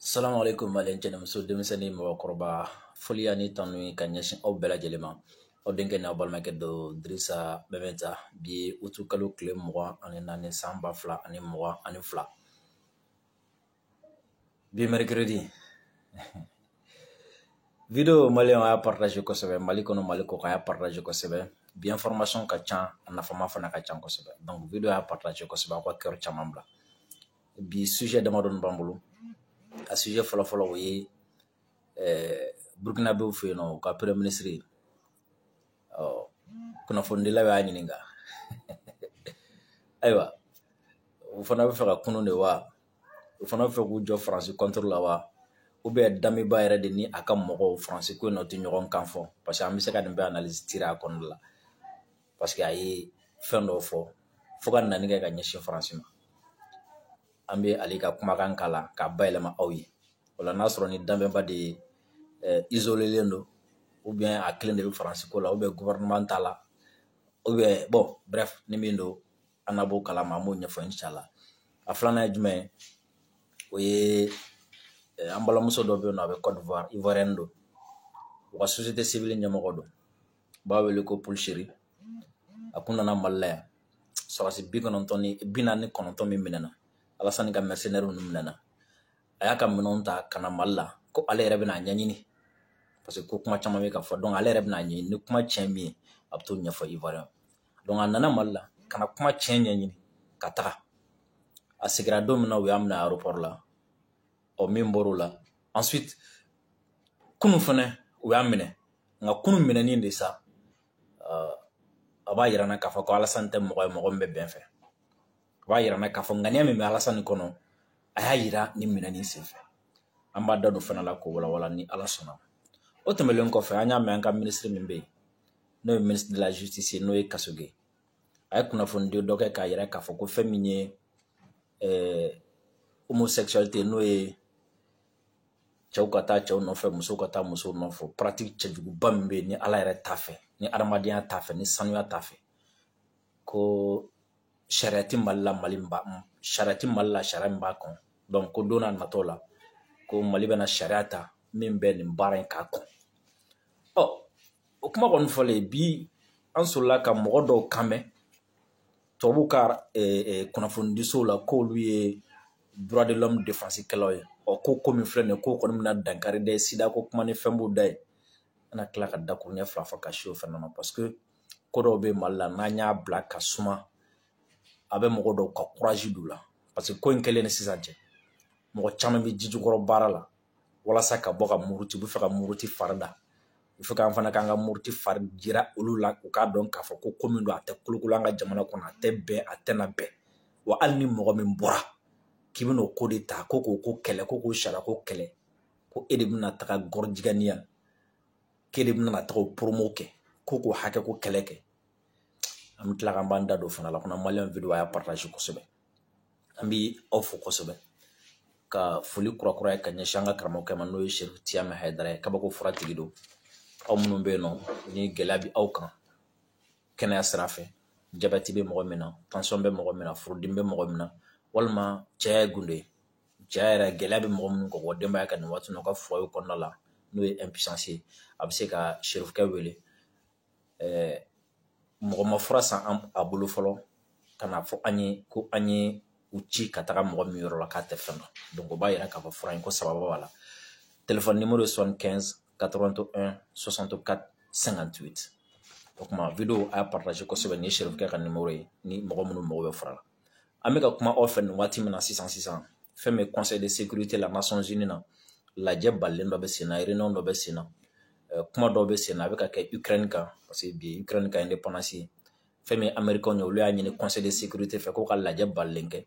Salamu aleykum maliyɛn cɛ ni muso, denmisɛnnin, mɔgɔkɔrɔba, foli ani tanu ka ɲɛsin aw bɛɛ lajɛlen ma. Aw denkɛ n'aw balimakɛ don Dirisa Mɛmɛta. Bi ye utu kalo tile 24 san 2022, bi mercredi. Vidéo, maliyɛnw, a y'a partage kosɛbɛ, Mali kɔnɔ, Mali kɔ kan, a y'a partage kosɛbɛ. Bi information ka ca, a nafama fana ka ca kosɛbɛ. Donc vidéo, a y'a partage kosɛbɛ, aw ka cœur caman bila. Bi sujet damadɔni b'an bolo. A sujet fɔlɔfɔlɔ, o ye Burukinabew fɛ yen nɔ, u ka premier ministre, ɔ kunnafonidilaw y'a ɲininka. Ayiwa, u fana bɛ fɛ ka kunun de wa, u fana bɛ fɛ k'u jɔ Faransi contre la wa, ou bien Damiba yɛrɛ de ni a ka mɔgɔw Faransi ko in na, u tɛ ɲɔgɔn kan fɔ? Parce que an bɛ se ka nin bɛɛ analyse tirer a kɔnɔna la, parce que a ye fɛn dɔw fɔ fo ka nani kɛ ka ɲɛsin Faransi ma. An bɛ ale ka kumakan k'a la k'a bayɛlɛma aw ye. O la, n'a sɔrɔ ni Damiba de ye isolélen don, ou bien a kelen de bɛ Faransi ko la, ou bien gouvernement t'a la, ou bien, bon, bref, ni min don, an na b'o kalama, an b'o ɲɛfɔ inshallah. A filanan ye jumɛn ye? O ye an balimamuso dɔ bɛ yen nɔ, a bɛ Côte d'Ivoire, Ivoirienne don, u ka société civile ɲɛmɔgɔ don, u b'a wele ko Pulchérie. A kun nana Mali la yan. Sɔrɔdasi 49 min minɛna, Alasani ka mercenaires ninnu minɛna, a y'a ka minɛnw ta ka na Mali la, ko ale yɛrɛ bɛna a ɲɛɲini, parce que ko kuma caman bɛ ka fɔ. Donc ale yɛrɛ bɛna a ɲɛɲini, ni kuma tiɲɛ min ye, a bɛ t'o ɲɛfɔ Ivoirien. Donc a nana Mali la ka na kuma tiɲɛ ɲɛɲini ka taga. A seginna don min na, u y'a minɛ aéroport la. Ɔ min bɔr'o la, ensuite kunun fɛnɛ u y'a minɛ. Nka kunun minɛni de sa, a b'a yira n na k'a fɔ ko Alasani tɛ mɔgɔ ye mɔgɔ min bɛ bɛn fɛ. A b'a yira n na k'a fɔ ŋaniya min bɛ Alasani kɔnɔ, a y'a yira ni minɛni senfɛ. An b'a da don fana la k'o walawala ni Ala sɔnna. O tɛmɛnen kɔfɛ, an y'a mɛn an ka minisiri min bɛ yen, n'o ye ministre de la justice ye, n'o ye Kasoge, a ye kunnafonidi dɔ kɛ k'a yira k'a fɔ ko fɛn min ye homosexualité, n'o ye cɛw ka taa cɛw nɔfɛ, musow ka taa musow nɔfɛ, pratique cɛjuguba min bɛ yen, ni Ala yɛrɛ t'a fɛ, ni adamadenya t'a fɛ, ni sanuya t'a fɛ, ko sariya tɛ Mali la, Mali ba sariya tɛ Mali la, sariya min b'a kɔn. Donc ko don n'a nataw la, ko Mali bɛna sariya ta min bɛ nin baara in k'a kɔn. Ɔ o kuma kɔni fɔlen bi, an sɔrɔla ka mɔgɔ dɔw kan mɛn tubabuw ka kunnafonidisow la k'olu ye droit de l'homme défense kɛlaw ye. Ɔ ko min filɛ nin ye, k'o kɔni bɛna dankari dɛ, sida ko kuma ni fɛn b'o da ye. An na tila ka dakuruɲɛ fila fɔ ka si o fana ma, parce que ko dɔw bɛ Mali la, n'an y'a bila ka suma, a bɛ mɔgɔ dɔw ka courage d'u la, parce que ko in kɛlen ni sisan cɛ, mɔgɔ caman bɛ ji jukɔrɔ baara la walasa ka bɔ ka muruti. U bɛ fɛ ka muruti fari da, u fɛ k'an fana k'an ka muruti fari jira olu la, u k'a dɔn k'a fɔ ko min don, a tɛ kolokolo an ka jamana kɔnɔ, a tɛ bɛn, a tɛna bɛn. Wa hali ni mɔgɔ min bɔra k'i bɛna o ko de ta, ko k'o ko kɛlɛ, ko k'o sariya ko kɛlɛ, ko e de bɛna taga gɔrɔjigɛniya, k'e de bɛna taga o promo kɛ, ko k'o hakɛ ko kɛlɛ kɛ. An bɛ tila k'an b'an da don fana la kɔnɔ. Maliyɛn, vidéo, a y'a partage kosɛbɛ. An bɛ aw fo kosɛbɛ, ka foli kura ye ka ɲɛsin an ka karamɔgɔkɛ ma, n'o ye Serifu Tiyami Hayidara ye, kabako furatigi don. Aw minnu bɛ yen nɔ, ni gɛlɛya bɛ aw kan kɛnɛya sira fɛ, jabɛti bɛ mɔgɔ min na, tension bɛ mɔgɔ min na, furudimi bɛ mɔgɔ min na, walima cɛya ye gundo ye, cɛya yɛrɛ gɛlɛya bɛ mɔgɔ minnu kɔ denbaya ka nin waati, n'u ka foyer kɔnɔna la, n'o ye impuissance ye, a bɛ se ka Serifukɛ wele. Mɔgɔ ma fura san a bolo fɔlɔ ka n'a fɔ an ye ko an ye u ci ka taga mɔgɔ min yɔrɔ la k'a tɛ fɛn dɔn. Donc o b'a yira k'a fɔ fura in ko sababu b'a la. Téléphone numéro ye 75 81 64 58. O kuma, vidéo, a y'a partage kosɛbɛ. Nin ye Serifukɛ ka numéro ye, ni mɔgɔ minnu mago bɛ fura la. An bɛ ka kuma aw fɛ nin waati min na sisan sisan, fɛn min Conseil de sécurité la Nations Unies na, lajɛ balilen dɔ bɛ sen na, réunion dɔ bɛ sen na, kuma dɔw bɛ sen na, a bɛ ka kɛ Ukraine kan, parce que bi Ukraine ka indépendance ye. Fɛn min Américains ye, olu y'a ɲini Conseil de sécurité fɛ k'o ka lajɛ balilen kɛ,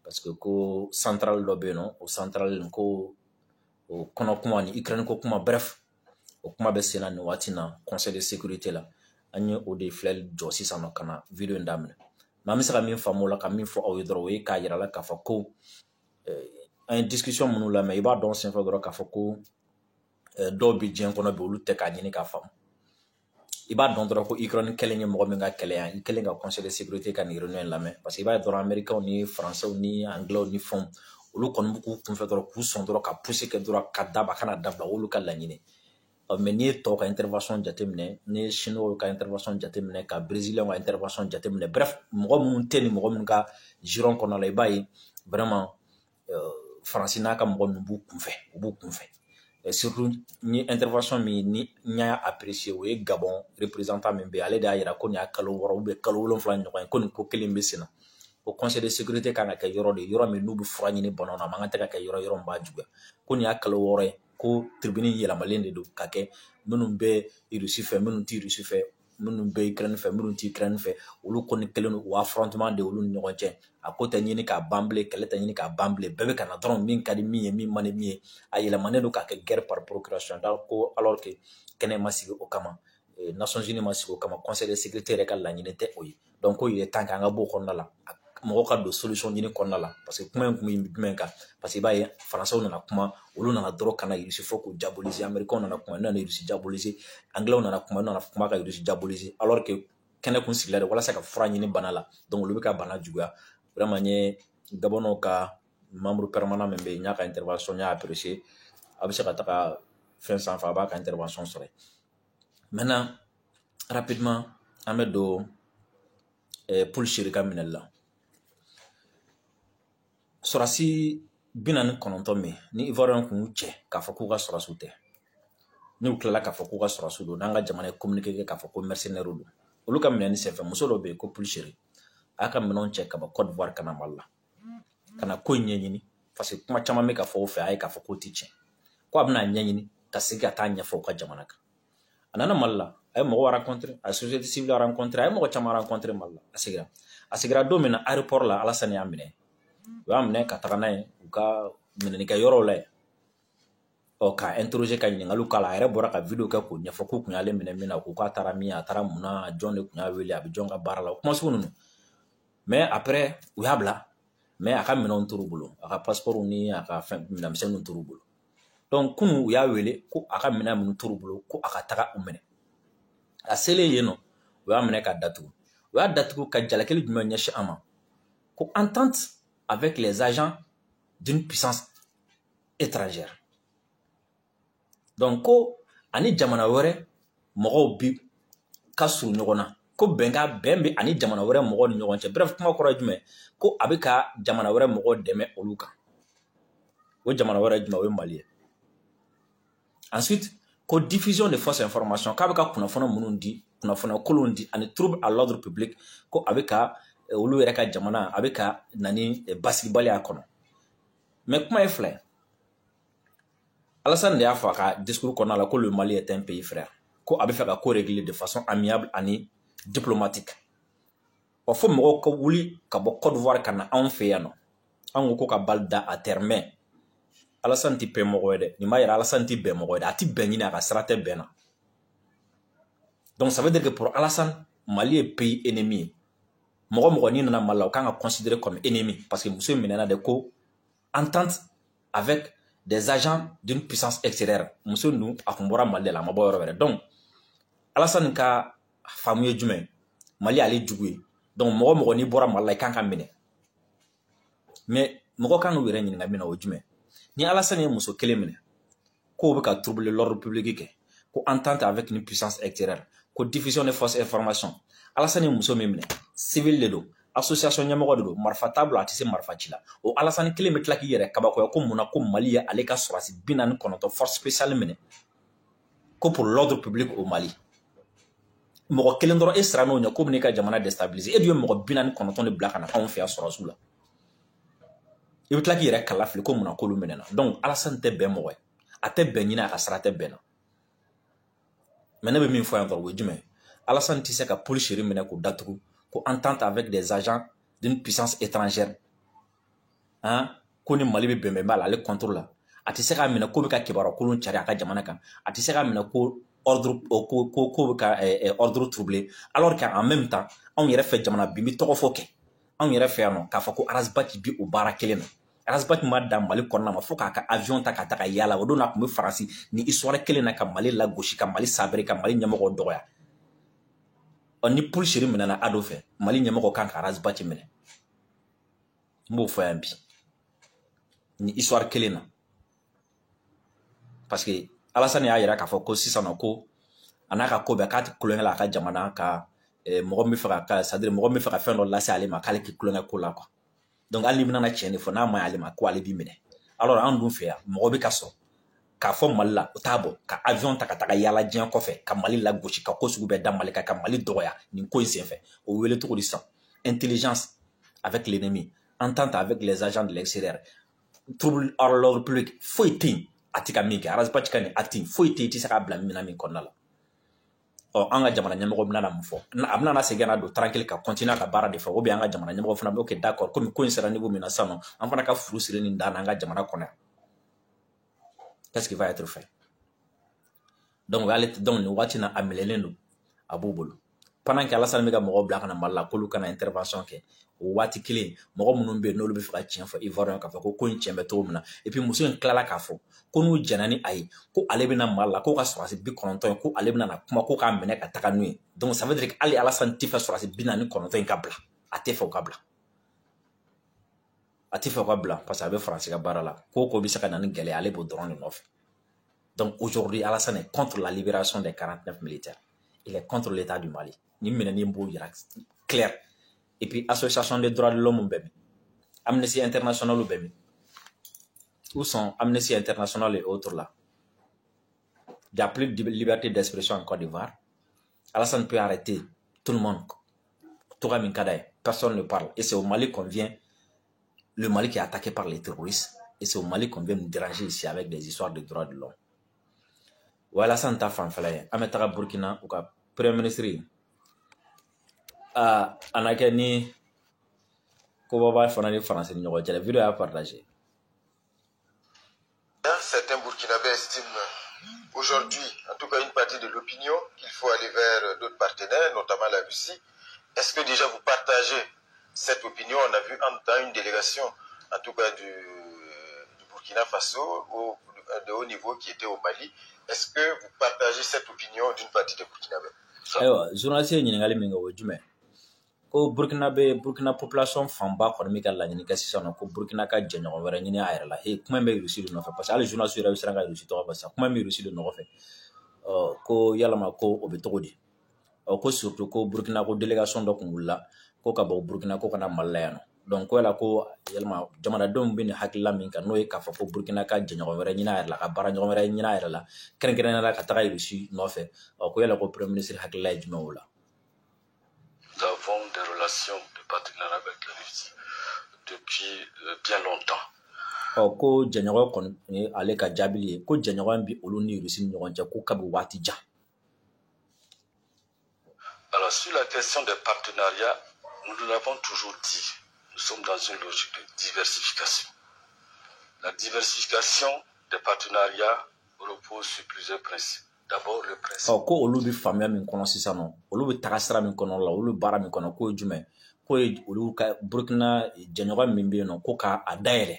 parce que ko centrale dɔ bɛ yen nɔ, o centrale ko o kɔnɔ kuma ni Ukraine ko kuma, bref, o kuma bɛ sen na nin waati na Conseil de sécurité la. An ye o de filɛli jɔ sisan nɔ ka na vidéo in daminɛ. Mais an bɛ se ka min faamu o la, ka min fɔ aw ye dɔrɔn, o ye k'a yira la k'a fɔ ko an ye discussion minnu lamɛn, i b'a dɔn senfɛ dɔrɔn k'a fɔ ko dɔw bɛ diɲɛ kɔnɔ bi, olu tɛ k'a ɲini k'a faamu. I b'a dɔn dɔrɔn ko Ukraine kɛlen ye mɔgɔ min ka kɛlɛ yan, i kɛlen ka Conseil de sécurité ka nin réunion in lamɛn, parce que i b'a ye dɔrɔn, Américains ni Français ni Anglais ni fɛnw, Olu kɔni b'u k'u kunfɛ dɔrɔn, k'u sɔn dɔrɔn ka pousser kɛ dɔrɔn ka daba kana dabila, olu ka laɲini. Mais n'i ye tɔw ka intervention jateminɛ, n'i ye Chinois ka intervention jateminɛ, ka Brésilien ka intervention jateminɛ, bref, mɔgɔ minnu tɛ ni mɔgɔ minnu ka giron kɔnɔna la, i b'a ye vraiment Faransi n'a ka mɔgɔ ninnu b'u kunfɛ, u b'u kunfɛ. Surtout ni intervention min ni n y'a apprécier, o ye Gabon représentant min bɛ yen, ale de y'a yira ko nin y'a kalo 6 ou bien kalo 7 ɲɔgɔn ye ko nin ko kelen bɛ sen na, ko Conseil de sécurité kan ka kɛ yɔrɔ de, yɔrɔ min n'u bɛ fura ɲini banaw na, a man kan tɛ ka kɛ yɔrɔ min b'a juguya, ko nin y'a kalo 6 ye ko tribune yɛlɛmalen de don ka kɛ minnu bɛ Russie fɛ, minnu tɛ Russie fɛ, minnu bɛ Ukraine fɛ, minnu tɛ Ukraine fɛ, olu kɔni kɛlen don o affrontement de olu ni ɲɔgɔn cɛ. A ko tɛ ɲini k'a ban bilen, kɛlɛ tɛ ɲini k'a ban bilen, bɛɛ bɛ ka na dɔrɔn min ka di min ye, min man di min ye, a yɛlɛmanen don k'a kɛ guerre par procuration. Donc ko alors que kɛnɛ ma sigi o kama, Nations Unies ma sigi o kama, Conseil de sécurité yɛrɛ ka laɲini tɛ o ye. Donc ko il est temps k'an ka bɔ o kɔnɔna la, mɔgɔw ka don solution ɲini kɔnɔna la. Parce que kuma in kun bɛ jumɛn kan? Parce que i b'a ye Faransɛw nana kuma, olu nana dɔrɔn ka na Russie fɔ k'u diaboliser, Américains nana kuma, olu nana Russie diaboliser, Anglais nana kuma, olu nana kuma ka Russie diaboliser, alors que kɛnɛ kun sigila de walasa ka fura ɲini bana la. Donc olu bɛ ka bana juguya. Vraiment, n ye Gabɔnw ka membre permanent min bɛ yen, n y'a ka intervention, n y'a apprécier. A bɛ se ka taga fɛn sanfɛ, a b'a ka intervention sɔrɔ yen. Maintenant, rapidement, an bɛ don Paul Seri ka minɛli la. Sɔrɔsi 49 min ni Ivoirien kun y'u cɛ k'a fɔ k'u ka sɔrɔsiw tɛ, n'u tilala k'a fɔ k'u ka sɔrɔsiw don, n'an ka jamana ye communiqué kɛ k'a fɔ ko mercenaires don, olu ka minɛni senfɛ, muso dɔ bɛ yen ko Paul Seri, a y'a ka minɛnw cɛ ka bɔ Côte d'Ivoire ka na Mali la ka na ko in ɲɛɲini, parce que kuma caman bɛ ka fɔ o fɛ, a ye k'a fɔ k'o tɛ tiɲɛ, ko a bɛna ɲɛɲini ka segin ka taa ɲɛfɔ u ka jamana kan. A nana Mali la, a ye mɔgɔw rencontré, a ye société civile rencontré, a ye mɔgɔ caman rencontré Mali la. A seginna don min na, aéroport la, Alassane y'a minɛ, u y'a minɛ ka taga n'a ye u ka minɛnikɛ yɔrɔw la yen, ɔ k'a interroger, ka ɲininkaliw k'a la. A yɛrɛ bɔra ka vidéo kɛ k'o ɲɛfɔ k'u kun y'ale minɛ min na, ko k'a taara min, a taara mun na, jɔn de kun y'a wele, a bɛ jɔn ka baara la, o kuma sugu ninnu. Mais après u y'a bila, mais a ka minɛnw tor'u bolo, a ka passeport ni a ka fɛn minɛnmisɛnninw tor'u bolo. Donc kunun u y'a wele ko a ka minɛn minnu tor'u bolo, ko a ka taga u minɛ. A selen yen nɔ, u y'a minɛ ka datugu. U y'a datugu ka jalakili jumɛn ɲɛsin an ma? Ko entente avec les agents d'une puissance étrangère. Donc ko ani jamana wɛrɛ mɔgɔw bi ka surun ɲɔgɔn na, ko bɛnkan bɛn bɛ ani jamana wɛrɛ mɔgɔw ni ɲɔgɔn cɛ. Bref, kuma kɔrɔ ye jumɛn? Ko a bɛ ka jamana wɛrɛ mɔgɔw dɛmɛ olu kan. O jamana wɛrɛ jumɛn? O ye Mali ye. Ensuite, ko diffusion de fausses informations, k'a bɛ ka kunnafoni minnu di, kunnafoniya kolonw di, ani trouble à l'ordre public, ko a bɛ ka olu yɛrɛ ka jamana, a bɛ ka na ni basigibaliya kɔnɔ. Mais kuma ye fila ye. Alassane de y'a fɔ a ka discours kɔnɔna la ko le Mali est un pays frère, ko a bɛ fɛ ka ko régler de façon amiable ani diplomatique. Ɔ fo mɔgɔw ka wuli ka bɔ Côte d'Ivoire ka na anw fɛ yan nɔ, an ko ka balle da à terre. Mais Alassane ti paix mɔgɔ ye dɛ. Nin b'a yira Alassane ti bɛn mɔgɔ ye dɛ, a ti bɛn ɲini, a ka sira tɛ bɛn na. Donc ça veut dire que pour Alassane, Mali ye pays ennemi ye. Mɔgɔ mɔgɔ n'i nana Mali la, o kan ka considérer comme ennemi, parce que muso in minɛna de ko entente avec des agents d'une puissance extérieure. Muso dun a kun bɔra Mali de la, a ma bɔ yɔrɔ wɛrɛ. Donc Alassane ka faamu ye jumɛn? Mali y'ale jugu ye. Donc mɔgɔ mɔgɔ n'i bɔra Mali la, i kan ka minɛ. Mais mɔgɔ kan k'u yɛrɛ ɲininka min na, o ye jumɛn? Ni Alassane ye muso kelen minɛ k'o bɛ ka troubler l'ordre public kɛ, ko entente avec une puissance extérieure, ko diffusion de fausses informations, Alassane ye muso min minɛ, civil de don, association ɲɛmɔgɔ de don, marifa t'a bolo, a tɛ se marifa ci la, o Alassane kelen bɛ tila k'i yɛrɛ kabakoya ko munna ko Mali ye ale ka sɔrɔsi 49 force spéciale minɛ ko pour l'ordre public au Mali. Mɔgɔ kelen dɔrɔn, e siran n'o ɲɛ ko bɛ n'i ka jamana déstabiliser, e dun ye mɔgɔ 49 de bila ka na anw fɛ yan sɔrɔsiw la, i bɛ tila k'i yɛrɛ kala fili ko munna k'olu minɛna. Donc Alassane tɛ bɛn mɔgɔ ye, a tɛ bɛn ɲini, a ka sira tɛ bɛn na. Mais ne bɛ min fɔ yan dɔrɔn, o ye jumɛn ye? Alassane tɛ se ka policier minɛ k'o datugu ko entente avec des agents d'une puissance étrangère, hein, ko ni Mali bɛ bɛnbɛn b'a la ale contre la. A tɛ se k'a minɛ ko bɛ ka kibaruya kolon cari a ka jamana kan. A tɛ se k'a minɛ ko ordre ko bɛ ka ordre troubler, alors qu'en même temps anw yɛrɛ fɛ jamana bi bɛ tɔgɔ fɔ kɛ anw yɛrɛ fɛ yan nɔ k'a fɔ ko Ras Bath bi o baara kelen na. Ras Bath ma dan Mali kɔnɔna ma fo k'a ka avion ta ka taga yala. O don na, a tun bɛ Faransi ni histoire kelen na ka Mali lagosi, ka Mali sabere, ka Mali ɲɛmɔgɔw dɔgɔya. Ɔ ni policier minɛna a dɔ fɛ, Mali ɲɛmɔgɔ kan ka Ras Bath minɛ. N b'o fɔ yan bi. Nin histoire kelen na, parce que Alassane y'a yira k'a fɔ ko sisan nɔ, ko a n'a ka ko bɛɛ, k'a tɛ kulonkɛ la a ka jamana ka mɔgɔ min bɛ fɛ ka, c'est à dire mɔgɔ min bɛ fɛ ka fɛn dɔ lase ale ma, k'ale tɛ kulonkɛ ko la quoi. Donc hali n'i bɛna tiɲɛ de fɔ, n'a ma ɲi ale ma, ko ale b'i minɛ. Alors an dun fɛ yan, mɔgɔ bɛ ka sɔrɔ k'a fɔ Mali la, o t'a bɔ ka avion ta ka taga yaala diɲɛ kɔfɛ ka Mali lagosi, ka ko sugu bɛɛ da Mali kan, ka Mali dɔgɔya. Nin ko in senfɛ, o wele cogo di sisan? Intelligence avec l'ennemi, entente avec les agents de l'extérieur, trouble à l'ordre public, foyi tɛ yen a tɛ ka min kɛ. Ras Bath ka nin acte, foyi tɛ yen i tɛ se k'a bila minɛn min kɔnɔna la. Ɔ, an ka jamana ɲɛmɔgɔ bɛna na mun fɔ? A bɛna na segin ka na don tranquille ka continuer a ka baara de fɛ, ou bien an ka jamana ɲɛmɔgɔ fana bɛ ok, d'accord, komi ko in sera niveau min na sisan nɔ, an fana ka furu siri nin dan na an ka jamana kɔnɔ yan. Qu'est-ce qui va être fait? Donc ale, donc nin waati na, a minɛlen don, a b'u bolo pendant que Alassane bɛ ka mɔgɔw bila ka na Mali la k'olu kana intervention kɛ. O waati kelen, mɔgɔ minnu bɛ yen n'olu bɛ fɛ ka tiɲɛ fɔ Ivoirien, k'a fɔ ko ko in tiɲɛ bɛ cogo min na. Et puis muso in tilala k'a fɔ ko n'u jɛnna ni a ye, ko ale bɛna Mali la, ko ka sɔrɔdasi 90 ye, ko ale bɛna na kuma ko k'a minɛ ka taga n'u ye. Donc ça veut dire que hali Alassane tɛ fɛ sɔrɔdasi 49 in ka bila. A tɛ fɛ o ka bila, a tɛ fɛ o ka bila, parce que a bɛ Faransi ka baara la. Ko o ko bɛ se ka na ni gɛlɛya, ale b'o dɔrɔn de nɔfɛ. Donc aujourd'hui, Alassane est contre la libération des 49 militaires, il est contre l'État du Mali. Nin minɛni b'o yira clair. Et puis association des droits de l'homme bɛ min? Amnesty International bɛ min? Où sont Amnesty International et autres là? Il n'y a plus de liberté d'expression en Côte d'Ivoire. Alassane peut arrêter tout le monde. Personne ne parle. Et c'est au Mali qu'on vient, le Mali qui est attaqué par les terroristes, et c'est au Mali qu'on vient nous déranger ici avec des histoires de droits de l'homme. Voilà, Alassane ta fanfɛla ye. An bɛ taga Burkina, u ka premier ministre a na kɛ ni kobaba fana ni Faransi ni ɲɔgɔn cɛ. Vidéo y'a partagé. Certains Burkinabés estiment aujourd'hui, en tout cas une partie de l'opinion, qu'il faut aller vers d'autres partenaires, notamment la Russie. Est-ce que déjà vous partagez cette opinion? On a vu en temps une délégation, en tout cas du Burkina Faso, de haut niveau qui était au Mali. Est-ce que vous partagez cette opinion d'une partie des Burkinabés? Ayiwa, journaliste ye ɲininkali min kɛ, o ye jumɛn? Ko Burkina bɛ, Burkina population fanba kɔni bɛ ka laɲini kɛ sisan nɔ ko Burkina ka jɛɲɔgɔn wɛrɛ ɲini a yɛrɛ la. He, kuma in bɛ Rusi de nɔfɛ, parce que hali journaliste yɛrɛ bɛ siran ka Rusi tɔgɔ fɔ sisan. Kuma in bɛ Rusi de nɔfɛ. Ɔ, ko yalama ko o bɛ cogo di? Ɔ, ko surtout ko Burkina, ko délégation dɔ kun wulila ko ka bɔ Burkina ko ka na Mali la yan nɔ. Donc ko yala, ko yalama jamanadenw bɛ nin hakilila min kan, n'o ye k'a fɔ ko Burkina ka jɛɲɔgɔn wɛrɛ ɲini a yɛrɛ la, ka baara ɲɔgɔn wɛrɛ ɲini a yɛrɛ la, kɛrɛnkɛrɛnnenya la ka taga Rusi nɔfɛ. Ɔ, ko yala ko premier ministre hakilila ye jumɛn o la? Nous avons des relations de partenariat avec la Russie depuis bien longtemps. Ɔ, ko jɛɲɔgɔn kɔni ye ale ka jaabili ye, ko jɛɲɔgɔn bi olu ni Rusi ni ɲɔgɔn cɛ ko kabi waati jan. Alors sur la question des partenariats, nous l'avons toujours dit, nous sommes dans une logique de diversification. La diversification des partenariats repose sur plusieurs principes. D'abord le principe. Ɔ, ko olu bɛ faamuya min kɔnɔ sisan nɔ, olu bɛ taga sira min kɔnɔ la, olu bɛ baara min kɔnɔ, k'o ye jumɛn? K'o ye olu ka Burukina jɛɲɔgɔn min bɛ yen nɔ, ko k'a dayɛlɛ,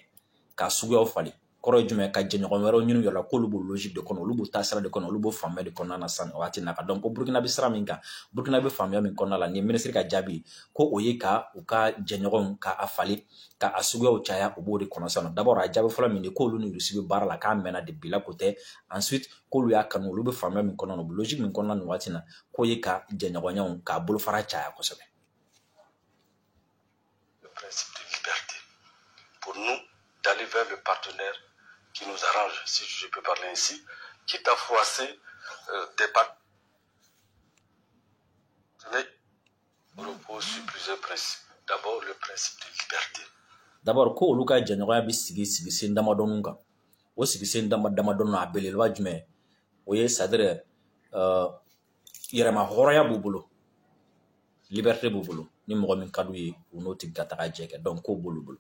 k'a suguyaw falen. Kɔrɔ ye jumɛn? Ka jɛɲɔgɔn wɛrɛw ɲini u yɛrɛ la. K'olu b'o logique de kɔnɔ, olu b'o taasira de kɔnɔ, olu b'o faamuya de kɔnɔna na sisan waati na ka dɔn ko Burukina bɛ sira min kan, Burukina bɛ faamuya min kɔnɔna la. Nin ye minisiri ka jaabi, ko o ye ka u ka jɛɲɔgɔnw ka a falen, ka a suguyaw caya, u b'o de kɔnɔ sisan. D'abord, a jaabi fɔlɔ min ye k'olu ni Rusi bɛ baara la k'a mɛnna de bi la ko tɛ. Ensuite, k'olu y'a kanu, olu bɛ faamuya min kɔnɔna na, u bɛ logique min kɔnɔna nin waati na, k'o ye ka jɛɲɔgɔnyaw k'a bolofara caya kosɛbɛ. Le principe de liberté. Pour nous, d'aller vers le partenaire qui nous arrange, si je peux parler ainsi, quitte à froisser des partenaires, repose sur plusieurs principes. D'abord, le principe de liberté. D'abord, ko olu ka jɛɲɔgɔnya bɛ sigi sigisen damadɔninw kan. O sigisen dama damadɔninw, a belebeleba jumɛn o ye? C'est à dire yɛrɛma hɔrɔnya b'u bolo, liberté b'u bolo. Ni mɔgɔ min ka d'u ye, u n'o tigi ka taga jɛ kɛ. Donc k'o b'olu bolo.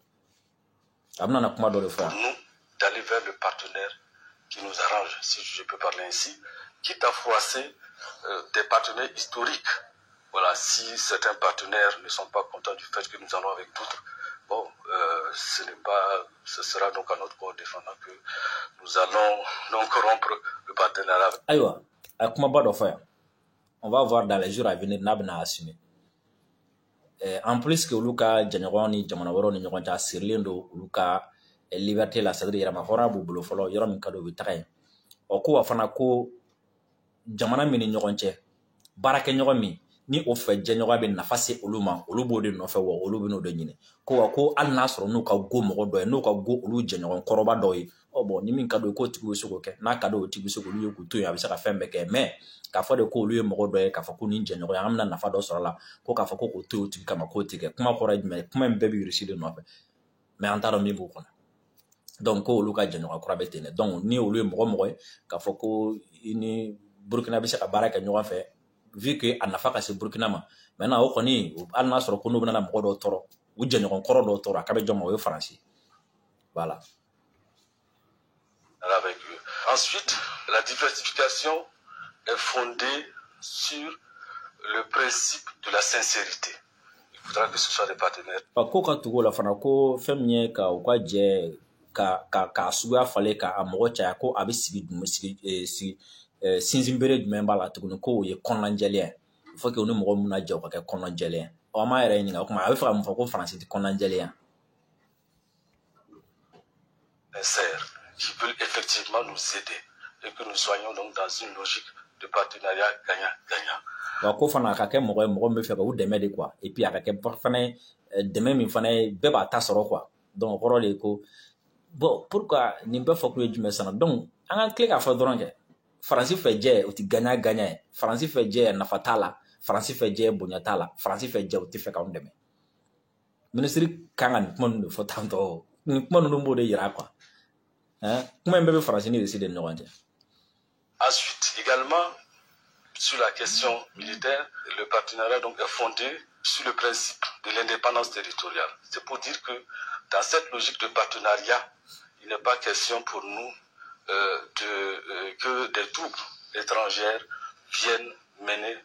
A bɛna na kuma dɔ de fɔ yan. Pour nous, d'aller vers le partenaire qui nous arrange, si je peux parler ainsi, quitte à froisser des partenaires historiques. Voilà, si certains partenaires ne sont pas contents du fait que nous allons avec d'autres, bon, ce n'est pas, ce sera donc à notre corps défendant que nous allons donc rompre le partenariat. Ayiwa, a ye kumaba dɔ fɔ yan. On va voir dans les jours à venir n'a bɛna assumer. En plus que olu ka jɛɲɔgɔn ni jamana wɛrɛw ni ɲɔgɔn cɛ, a sirilen don olu ka liberté la, c'est à dire yɛrɛma hɔrɔnya b'u bolo fɔlɔ, yɔrɔ min ka di u bɛ taga yen. Ɔ ko wa fana ko jamana min ni ɲɔgɔn cɛ baarakɛɲɔgɔn min ni o fɛ jɛɲɔgɔnya bɛ nafa se olu ma, olu b'o de nɔfɛ, wa olu bɛ n'o de ɲini. Ko wa ko hali n'a sɔrɔ n'u ka go mɔgɔ dɔ ye, n'u ka go olu jɛɲɔgɔn kɔrɔba dɔw ye, ɔ bon ni min ka d'o ye k'o tigi bɛ se k'o kɛ, n'a ka d'o tigi bɛ se k'olu ye k'u to yen, a bɛ se ka fɛn bɛɛ kɛ. Mais k'a fɔ de ko olu ye mɔgɔ dɔ ye, k'a fɔ ko nin jɛɲɔgɔnya an bɛna nafa dɔ sɔrɔ a la, ko k'a fɔ ko k'o to yen o tigi kama, k'o tɛ kɛ. Kuma kɔrɔ ye jumɛn ye? Kuma in bɛɛ bɛ Russie de nɔfɛ, mais an t'a dɔn min b'o kɔnɔ. Donc ko olu ka jɛɲɔgɔn kura bɛ ten dɛ. Donc ni olu ye mɔgɔ mɔgɔ ye k'a fɔ ko i ni Burukina bɛ se ka baara kɛ ɲɔgɔn fɛ, vu que a nafa ka se Burukina ma, maintenant o kɔni hali n'a sɔrɔ ko n'u bɛna mɔgɔ dɔw tɔɔrɔ, u jɛɲɔgɔn kɔrɔ dɔw tɔɔrɔ, a ka bɛ jɔn ma? O ye Faransi, voilà. Avec eux. Ensuite, la diversification est fondée sur le principe de la sincérité. Il faudra que ce soit des partenaires. Ko ka tugu o la fana, ko fɛn min ye ka u ka jɛ ka suguya falen, ka a mɔgɔ caya, ko a bɛ sigi jumɛn sigi sigi sinsinbere jumɛn b'a la tuguni? Ko o ye kɔnɔnajɛlenya ye. Il faut que u ni mɔgɔ mun na jɛ, o ka kɛ kɔnɔnajɛlenya ye. Ɔ an b'a yɛrɛ ɲininka, o kuma a bɛ fɛ ka mun fɔ? Ko Faransi tɛ kɔnɔnajɛlenya? Sincères, qui veulent effectivement nous aider et que nous soyons donc dans une logique de partenariat gagnant-gagnant. Wa ko fana a ka kɛ mɔgɔ ye, mɔgɔ min bɛ fɛ ka u dɛmɛ de quoi, et puis a ka kɛ fana dɛmɛ min fana ye bɛɛ b'a ta sɔrɔ quoi. Donc o kɔrɔ de ye ko bon, pourquoi nin bɛɛ fɔ kun ye jumɛn sisan? Donc an ka tile k'a fɔ dɔrɔn kɛ Faransi fɛ jɛ, o ti gagnant gagnant ye. Faransi fɛ jɛ, nafa t'a la. Faransi fɛ jɛ, bonya t'a la. Faransi fɛ jɛ, o tɛ fɛ k'anw dɛmɛ. Minisiri kan ka nin kuma ninnu de fɔ tantɔ. Nin kuma ninnu b'o de yira quoi, hein. Kuma in bɛɛ bɛ Faransi ni Russie de ni ɲɔgɔn cɛ. Ensuite, également, sur la question militaire, le partenariat donc est fondé sur le principe de l'indépendance territoriale. C'est pour dire que dans cette logique de partenariat, il n'est pas question pour nous que des troupes étrangères viennent mener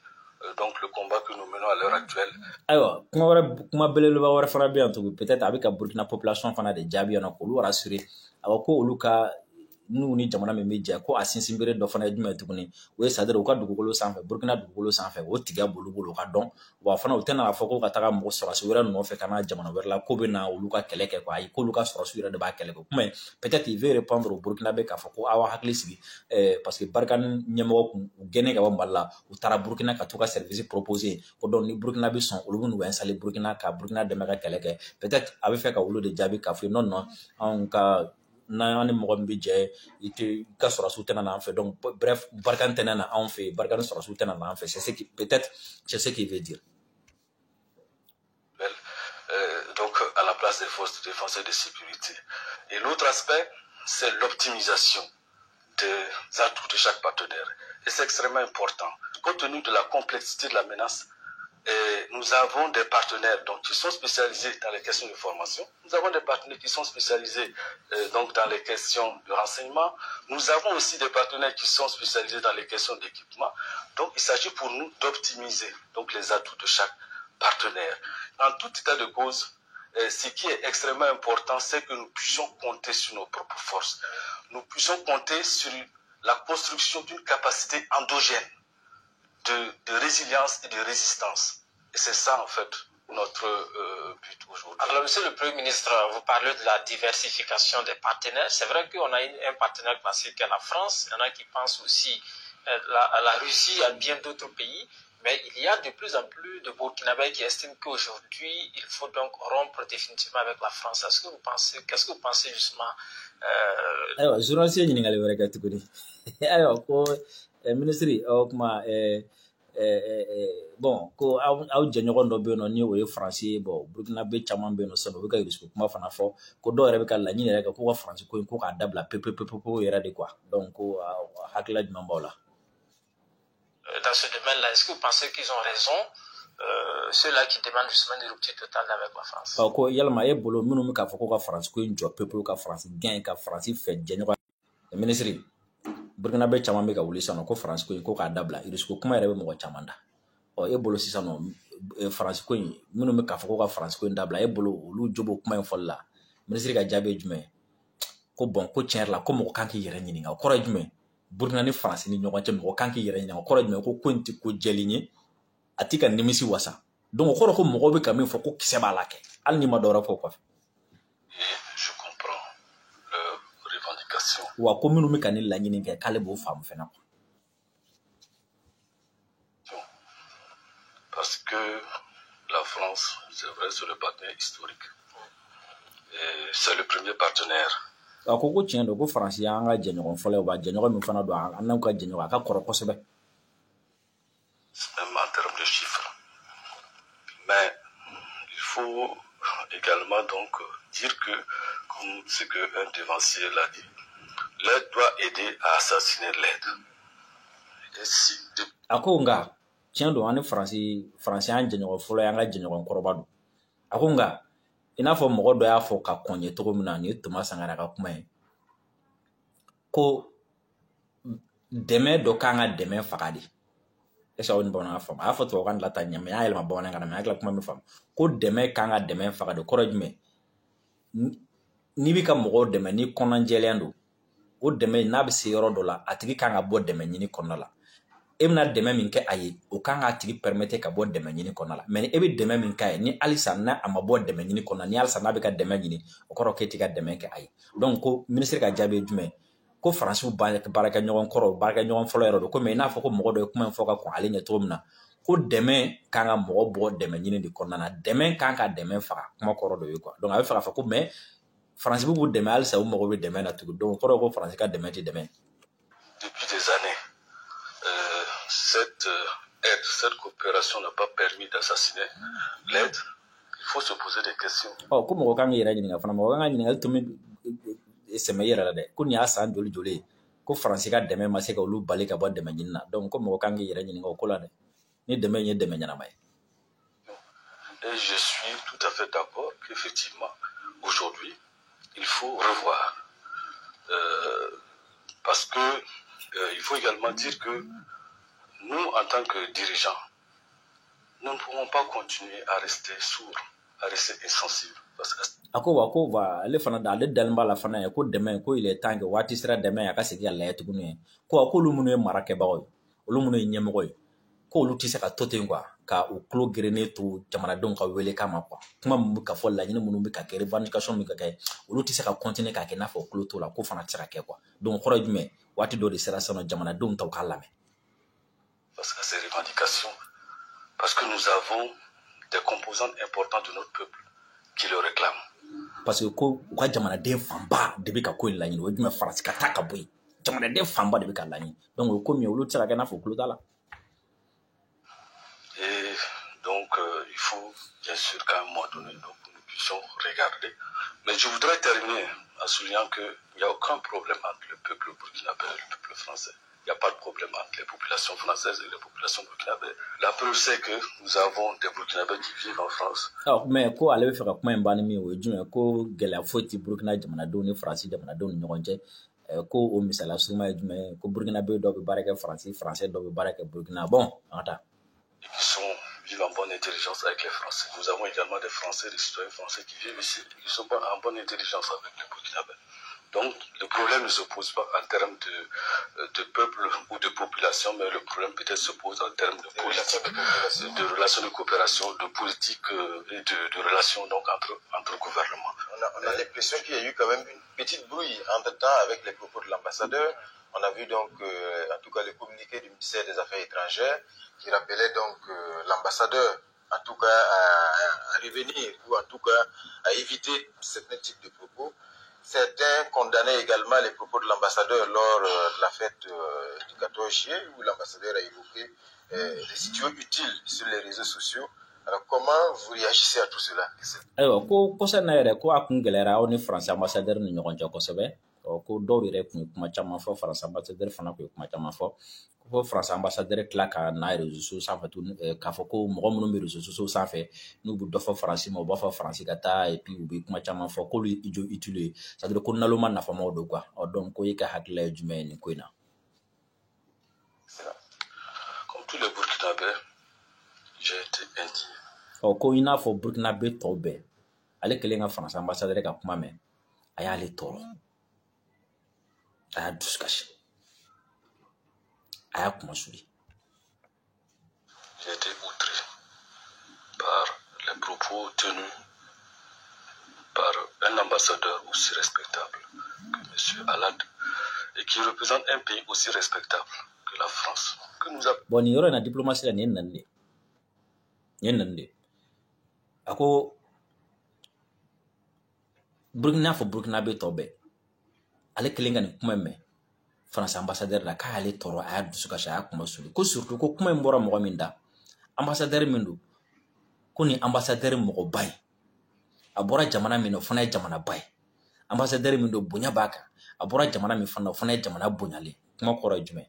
donc le combat que nous menons à l'heure actuelle. Ayiwa, kuma wɛrɛ, kuma belebeleba wɛrɛ fana bɛ yan tugun. Peut-être a bɛ ka Burkina population fana de jaabi yan nɔ, k'olu rassurer. Awɔ, ko olu ka n'u ni jamana min bɛ jɛ, ko a sinsinbere dɔ fana ye jumɛn ye tuguni? O ye, c'est à dire u ka dugukolo sanfɛ, Burkina dugukolo sanfɛ, o tigiya b'olu bolo, o ka dɔn. Wa fana u tɛna fɔ ko ka taga mɔgɔ sɔrɔsi wɛrɛ nɔfɛ ka na jamana wɛrɛ la, ko bɛ na olu ka kɛlɛ kɛ quoi. Ayi, k'olu ka sɔrɔsiw yɛrɛ de b'a kɛlɛ kɛ. Kuma ye, peut-être il veut répondre au Burkinabé k'a fɔ ko aw hakili sigi, parce que Barkhane ɲɛmɔgɔ kun u gɛnnen ka bɔ Mali la, u taara Burkina ka t'u ka service proposer, ko donc ni Burkina bɛ sɔn, olu bɛ n'u installer Burkina ka Burkina dɛmɛ ka kɛlɛ kɛ. Peut-être a bɛ fɛ ka olu de jaabi k'a fɔ non non, anw ka n'an ni mɔgɔ min bɛ jɛ, i tɛ i ka sɔrɔsiw tɛna na an fɛ. Donc bref, Barkhane tɛna na anw fɛ, Barkhane sɔrɔsiw tɛna na an fɛ. C'est ce qui, peut-être c'est ce qu'il veut dire. Donc à la place des forces de défense et de sécurité. Et l'autre aspect, c'est l'optimisation des atouts de chaque partenaire. Et c'est extrêmement important. Compte tenu de la complexité de la menace, et nous avons des partenaires donc, qui sont spécialisés dans les questions de formation. Nous avons des partenaires qui sont spécialisés donc, dans les questions de renseignement. Nous avons aussi des partenaires qui sont spécialisés dans les questions d'équipement. Donc, il s'agit pour nous d'optimiser donc, les atouts de chaque partenaire. En tout état de cause, ce qui est extrêmement important, c'est que nous puissions compter sur nos propres forces. Nous puissions compter sur la construction d'une capacité endogène de résilience et de résistance. Et c'est ça, en fait, notre but aujourd'hui. Alors, monsieur le Premier ministre, vous parlez de la diversification des partenaires. C'est vrai qu'on a un partenaire classique qui est la France. Il y en a qui pensent aussi à la Russie, à bien d'autres pays. Mais il y a de plus en plus de Burkinabés qui estiment qu'aujourd'hui, il faut donc rompre définitivement avec la France. Est-ce que vous pensez, qu'est-ce que vous pensez justement? Ayiwa, journaliste ye ɲininkali wɛrɛ kɛ tuguni. Ayiwa, ko ministre, o kuma bon, ko aw jɛɲɔgɔn dɔ bɛ yen nɔ ni o ye Faransi ye. Bon, Burkinabé caman bɛ yen nɔ sisan, u bɛ ka Irisi kuma fana fɔ, ko dɔw yɛrɛ bɛ ka laɲini yɛrɛ kɛ k'u ka Faransi ko in ko k'a dabila pewu pewu pewu pewu yɛrɛ de quoi. Donc ko hakilila jumɛn b'aw la? Dans ce domaine-là, est-ce que vous pensez qu'ils ont raison, ceux-là qui demandent justement une rupture totale avec la France? Ɔ, ko yalima e bolo, minnu bɛ k'a fɔ ko ka Faransi ko in jɔ pewu pewu, ka Faransi gɛn, ka Faransi fɛ jɛɲɔgɔn, minisiri, Burkinabé caman bɛ ka wuli sisan nɔ ko Faransi ko in ko k'a dabila, Irisi ko kuma yɛrɛ bɛ mɔgɔ caman da. Ɔ, e bolo sisan nɔ, Faransi ko in, minnu bɛ k'a fɔ ko ka Faransi ko in dabila, e bolo olu jo b'o kuma in fɔli la? Minisiri ka jaabi ye jumɛn ye? Ko bon, ko tiɲɛ yɛrɛ la, ko mɔgɔ kan k'i yɛrɛ ɲininka. O kɔrɔ ye jumɛn? Burukina ni Faransi ni ɲɔgɔn cɛ, mɔgɔ kan k'i yɛrɛ ɲininka, o kɔrɔ ye jumɛn? Ko in tɛ ko jɛlen ye, a t'i ka nimisi wasa. Donc o kɔrɔ ko mɔgɔw bɛ ka min fɔ, ko kisɛ b'a la kɛ, hali n'i ma dɔ wɛrɛ fɔ o kɔfɛ. Et je comprends revendications. Wa ko minnu bɛ ka nin laɲini kɛ, k'ale b'o faamu fana quoi. Parce que la France, c'est vrai, c'est le partenaire historique. Et c'est le premier partenaire. A ko ko tiɲɛ don, ko Faransi y'an ka jɛɲɔgɔn fɔlɔ ye, wa jɛɲɔgɔn min fana don, an n'u ka jɛɲɔgɔn a ka kɔrɔ kosɛbɛ. Même en termes de chiffres. Mais il faut également donc dire que, comme ce qu'un devancier l'a dit, l'aide doit aider à assassiner l'aide. Et si A ko nka tiɲɛ don, an ni Faransi, Faransi y'an jɛɲɔgɔn fɔlɔ ye, an ka jɛɲɔgɔn kɔrɔba don. A ko nka i n'a fɔ mɔgɔ dɔ y'a fɔ ka kɔn ye cogo min na, nin ye Thomas Sankara ka kuma ye, ko dɛmɛ dɔ kan ka dɛmɛ faga de. Est ce que aw ni bamanankan faamu? A y'a fɔ tubabukan de la ta ɲɛ, mɛ y'a yɛlɛma bamanankan na, mɛ a hakili kuma min faamu, ko dɛmɛ kan ka dɛmɛ faga de. Kɔrɔ ye jumɛn? N'i bɛ ka mɔgɔw dɛmɛ, ni kɔnɔnajɛlenya don, o dɛmɛ n'a bɛ se yɔrɔ dɔ la, a tigi kan ka bɔ dɛmɛ ɲini kɔnɔna la. E bɛna dɛmɛ min kɛ a ye, o kan k'a tigi permettre ka bɔ dɛmɛ ɲini kɔnɔna la. Mɛ ni e bɛ dɛmɛ min k'a ye, ni halisa n'a a ma bɔ dɛmɛ ɲini kɔnɔna, ni halisa n'a bɛ ka dɛmɛ ɲini, o kɔrɔ k'e t'i ka dɛmɛ kɛ a ye. Donc ko minisiri ka jaabi ye jumɛn? Ko Faransiw baarakɛ ɲɔgɔn kɔrɔ, baarakɛ ɲɔgɔn fɔlɔ yɛrɛ don. Komi i n'a fɔ ko mɔgɔ dɔ ye kuma in fɔ ka kɔn ale ɲɛ cogo min na, ko dɛmɛ kan ka mɔgɔ bɔ dɛmɛ ɲini de kɔnɔna na, dɛmɛ kan ka dɛmɛ faga, kuma kɔrɔ dɔ ye quoi. Donc a bɛ fɛ k'a fɔ ko mɛ Faransi b'u dɛmɛ halisa, u mago bɛ dɛmɛ na tugun. Donc o kɔrɔ ye ko Faransi ka dɛmɛ tɛ dɛmɛ. Depuis des années, cette aide, cette coopération n'a pas permis d'assassiner l'aide. Il faut se poser des questions. Ɔ, ko mɔgɔ kan k'i yɛrɛ ɲininka fana, mɔgɔ kan ka ɲininkali tun bɛ sɛmɛ i yɛrɛ la dɛ, ko nin y'a san joli joli ye ko Faransi ka dɛmɛ ma se ka olu bali ka bɔ dɛmɛ ɲini na. Donc ko mɔgɔ kan k'i yɛrɛ ɲininka o ko la dɛ, ni dɛmɛ in ye dɛmɛ ɲɛnama ye. Et je suis tout à fait d'accord qu'effectivement, aujourd'hui, il faut revoir. Parce que il faut également dire que nous, en tant que dirigeants, nous ne pouvons pas continuer à rester sourds, à rester insensibles. Parce que A ko wa ko wa ale fana da, ale dalen b'a la fana ye ko dɛmɛ, ko il est temps que waati sera dɛmɛ a ka segin ka lajɛ tuguni ye. Ko wa k'olu minnu ye marakɛbagaw ye, olu minnu ye ɲɛmɔgɔ ye, k'olu tɛ se ka to ten quoi, ka u tulo gerennen to jamanadenw ka wele kama quoi. Kuma min bɛ ka fɔ, laɲini minnu bɛ ka kɛ, revendication min bɛ ka kɛ, olu tɛ se ka continuer k'a kɛ i n'a fɔ tulo t'o la, ko fana tɛ se ka kɛ quoi. Donc kɔrɔ ye jumɛn? Waati dɔ de sera sisan nɔ, jamanadenw ta u k'a lamɛn. Face à ces revendications, parce que nous avons des composantes importantes de notre peuple qui le réclament. Parce que ko u ka jamanaden fanba de bɛ ka ko in laɲini. O ye jumɛn? Faransi ka taa ka bɔ yen, jamanaden fanba de bɛ ka laɲini. Donc o ye ko min ye, olu tɛ se ka kɛ i n'a fɔ tulo t'a la. Et donc, il faut bien sûr qu'à un moment donné, donc, nous puissions regarder. Mais je voudrais terminer en soulignant qu'il n'y a aucun problème entre le peuple burkinabé et le peuple français. Il n'y a pas de problème entre les populations françaises et les populations burkinabées. La preuve, c'est que nous avons des Burkinabés qui vivent en France. Ɔ, mɛ ko ale bɛ fɛ ka kuma in ban ni min ye, o ye jumɛn ye? Ko gɛlɛya foyi tɛ Burukina jamanadenw ni Faransi jamanadenw ni ɲɔgɔn cɛ. Ko o misaliya surunman ye jumɛn ye? Ko Burukinabe dɔw bɛ baara kɛ Faransi, Faransɛ dɔw bɛ baara kɛ Burukina. Bon, an ka taa. Et qui vivent en bonne intelligence avec les Français. Nous avons également des Français, des citoyens français qui vivent ici et qui sont en bonne intelligence avec les Burkinabés. Donc, le problème ne se pose pas en termes de peuple ou de population, mais le problème peut-être se pose en termes de politique, de relations de coopération, de politique et de relations donc entre gouvernements. On a l'impression qu'il y a eu quand même une petite brouille entre-temps avec les propos de l'ambassadeur. On a vu donc, en tout cas, le communiqué du ministère des Affaires étrangères qui rappelait donc l'ambassadeur, en tout cas, à revenir ou en tout cas à éviter certains types de propos. Certains condamnaient également les propos de l'ambassadeur lors de la fête du 14 juillet où l'ambassadeur a évoqué les idiots utiles sur les réseaux sociaux. Alors comment vous réagissez à tout cela? Ayiwa, ko kɔsa na yɛrɛ, ko a kun gɛlɛyara aw ni Faransi ambassadeur ni ɲɔgɔn cɛ kosɛbɛ. Ɔ, ko dɔw yɛrɛ kun ye kuma caman fɔ, Faransi ambassadeur fana kun ye kuma caman fɔ. Ko Faransi ambassadeur tila ka na réseaux sociaux sanfɛ tuguni k'a fɔ ko mɔgɔ minnu bɛ réseaux sociaux sanfɛ, n'u bɛ dɔ fɔ Faransi ma, u b'a fɔ Faransi ka taa, et puis u bɛ kuma caman fɔ, k'olu ye idiots utiles ye, c'est à dire ko naloma nafamaw don quoi. Ɔ, donc ko e ka hakilila ye jumɛn ye nin ko in na? Comme tous les Burkinabés, j'ai été indigné. Ɔ, ko i n'a fɔ Burkinabé tɔw bɛɛ, ale kɛlen ka Faransi ambassadeur ka kuma mɛn, a y'ale tɔɔrɔ, a y'a dusu kasi, a y'a kuma suli. J'ai été outré par les propos tenus par un ambassadeur aussi respectable que M. Alad, et qui représente un pays aussi respectable que la France, que nous avons. Bon, nin yɔrɔ in na, diplomatie la, nin ye nani de, nin ye nani de. A ko Burkina fɔ, Burkina bɛ tɔ bɛɛ, ale kelen ka nin kuma in mɛn Faransi ambassadeur la, k'a y'ale tɔɔrɔ, a y'a dusu kasi, a y'a kuma suli, ko surtout ko kuma in bɔra mɔgɔ min da, ambassadeur min don, ko nin ambassadeur mɔgɔba ye, a bɔra jamana min na, o fana ye jamanaba ye, ambassadeur min don, bonya b'a kan, a bɔra jamana min fana na, o fana ye jamana bonyalen. Kuma kɔrɔ ye jumɛn?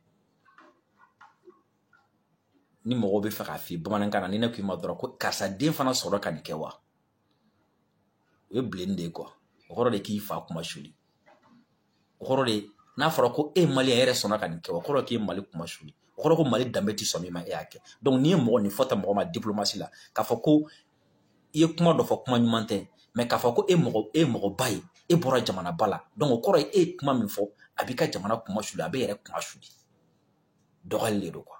Ni mɔgɔw bɛ fɛ k'a f'i ye bamanankan na, ni ne ko i ma dɔrɔn ko karisa den fana sɔrɔ ka nin kɛ wa, o ye bilenni de ye quoi. O kɔrɔ de k'i fa kuma suli. O kɔrɔ de, n'a fɔra ko e Malien yɛrɛ sɔnna ka nin kɛ, o kɔrɔ k'e Mali kuma suli. O kɔrɔ ko Mali danbe tɛ sɔn min ma, e y'a kɛ. Donc n'i ye mɔgɔ nin fɔ ta mɔgɔ ma diplomatie la, k'a fɔ ko i ye kuma dɔ fɔ, kuma ɲuman tɛ, mais k'a fɔ ko e mɔgɔ, e mɔgɔba ye, e bɔra jamanaba la, donc o kɔrɔ ye e ye kuma min fɔ, a b'i ka jamana kuma suli, a bɛ yɛrɛ kuma suli, dɔgɔyali de don quoi.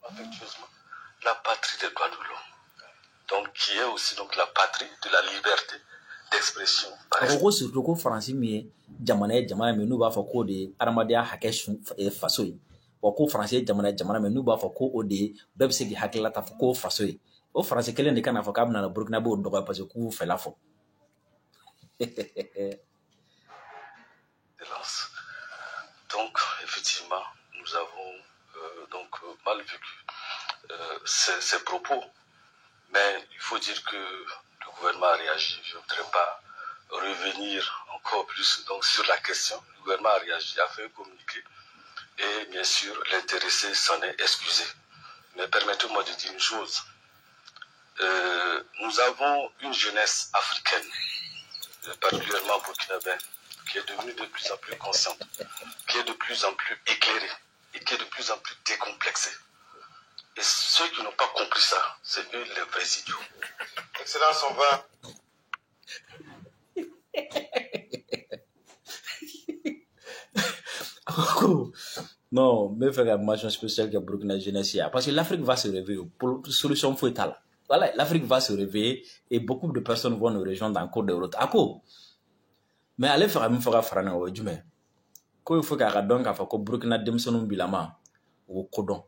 Affectueusement, la patrie des droits de l'homme, donc qui est aussi donc la patrie de la liberté d'expression. A ko ko surtout ko Faransi min ye jamana ye, jamana min n'u b'a fɔ k'o de ye adamadenya hakɛ sun faso ye, wa ko Faransi ye jamana ye, jamana min n'u b'a fɔ ko o de ye bɛɛ bɛ se k'i hakilila ta fɔ k'o faso ye, o Faransi kelen de kana fɔ k'a bɛna na Burukina b'o dɔgɔya parce que k'u fɛla fɔ. Excellence. Donc, effectivement, nous avons donc mal vécu ces propos. Mais il faut dire que le gouvernement a réagi. Je ne voudrais pas revenir encore plus donc, sur la question. Le gouvernement a réagi, a fait un communiqué. Et bien sûr, l'intéressé s'en est excusé. Mais permettez-moi de dire une chose. Nous avons une jeunesse africaine, particulièrement burkinabé, qui est devenue de plus en plus consciente, qui est de plus en plus éclairée et qui est de plus en plus décomplexée. Et ceux qui n'ont pas compris ça, c'est eux les vrais idiots. Excellence, on va. Non, n bɛ fɛ ka mention spéciale kɛ Burkina jeunesse ye parce que l'Afrique va se réveiller. Pour solution foyi t'a la. Voilà, l'Afrique va se réveiller et beaucoup de personnes vont nous rejoindre en cours de route. A ko, mais ale fɛ ka min fɔ ka fara nin kan, o ye jumɛn? Ko il faut k'a ka dɔn k'a fɔ ko Burkina denmisɛnninw bilama, u ko kodɔn.